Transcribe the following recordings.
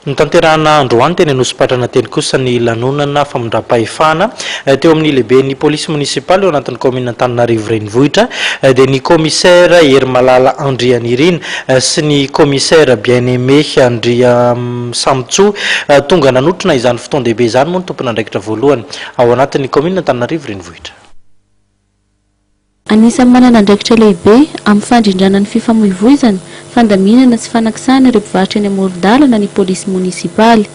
Notanterahina androany teny Anosipatrana teny kosa ny lanonana famindram-pahefana teo amin'ny lehiben'ny polisy monisipaly ao anatin'ny kaominina Antananarivo Renivohitra dia ny kaomisera Herimalala Andrianirina sy ny kaomisera Bien Aimé Andriasamintsoa. Tonga nanotrona izany fotoan-dehibe izany moa ny tompon'andraikitra voalohany ao anatin'ny kaominina Antananarivo Renivohitra. Anisan'ny manana andraikitra lehibe amin'ny fandrindrana ny fifamoivoizana, fandaminana sy fanakisahana ireo mpivarotra eny amoron-dalana ny polisy monisipaly.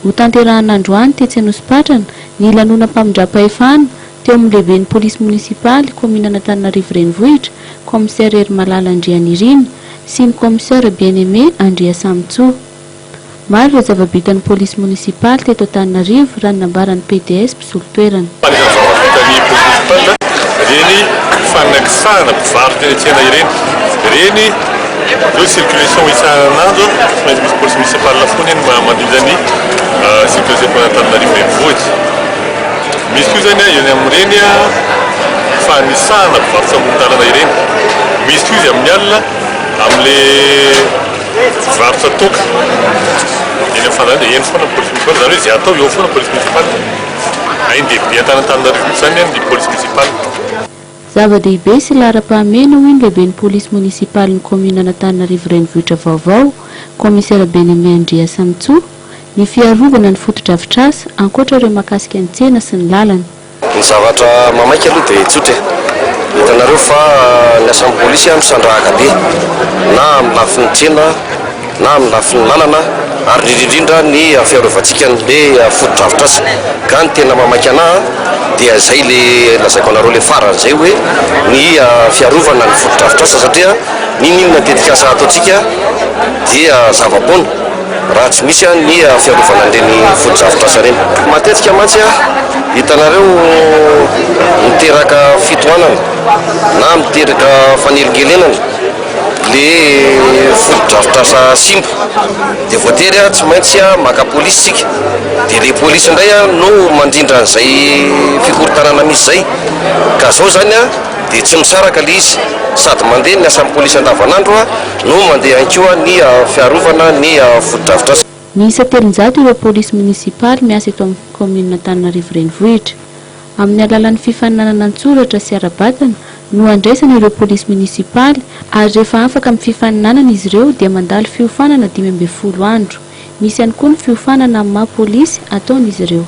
Notanterahina androany tetsy Anosipatrana ny lanonam-pamindram-pahefana teo amin'ny lehiben'ny polisy monisipaly kaominan'Antananarivo Renivohitra, kaomisera Herimalala Andrianirina, sy ny kaomisera Bien Aimé Andriasamintsoa. Maro ireo zava-bitan'ny polisy monisipaly teto Antananarivo raha ny nambaran'ny PDS mpisolo toerana. Anisan'ny zava-bitan'ny polisy monisipaly ireny fanakisahana mpivarotra eny an-tsena ireny. Ireny hoe circulation isan'andro tsy maintsy misy polisy municipal foana eny mandrindra ny circulation eto Antananarivo renivohitra. Misy koa izany eny amin'ireny fanisahana mpivarotra amoron-dalana ireny. Misy koa izy amin'ny alina amin'ilay Mpivarotra toaka eny amin'ny fandaharana dia eny foana ny police municipale, izany hoe izay atao eo foana ny police municipale. Ain-dehibe an'Antananarivo mihitsy izany ny police municipale. Zava-dehibe sy laharam-pahamehana hoy ny lehiben'ny polisy monisipalin'ny kaomininan'Antananarivo Renivohitra vaovao, kaomisera Bien-Aimé Andriasamintsoa, ny fiarovana ny fotodrafitrasa ankoatra ireo mahakasika ny tsena sy ny lalana. Ny zavatra mamaika aloha dia tsotra e! Hitanareo fa ny asan'ny polisy misandrahaka be na amin'ny lafiny tsena na amin'ny lafiny lalana ary indrindra indrindra ny fiarovantsika an'le fotodrafitrasa ka ny tena mamaika anah dia izay le lazaiko anareo le farany izay hoe ny fiarovana ny fotodrafitrasa satria n'inon'inona tetikasa ataontsika dia zava-poana raha tsy misy ny fiarovana an'ireny fotodrafitrasa ireny. Matetika mantsy hitanareo miteraka fitohanana na miteraka fanelingelenana le fotodrafitrasa simba dia voatery tsy maintsy maka polisy isika dia le polisy indray no mandrindra an'izay fikorontanana misy izay ka zao zany dia tsy misaraka le izy sady mandeha ny asan'ny polisy andavanandro no mandeha ihany koa ny fiarovana ny fotodrafitrasa. Miisa 300 ireo polisy monisipaly miasa eto amin'ny kaominina Antananarivo Renivohitra. Amin'ny alalan'ny fifaninanana an-tsoratra sy ara-batana no andraisana ireo polisy monisipaly ary rehefa afaka amin'ny fifaninanana izy ireo dia mandalo fiofanana 15 andro. Misy ihany koa ny fiofanana amin'ny maha polisy ataon'izy ireo.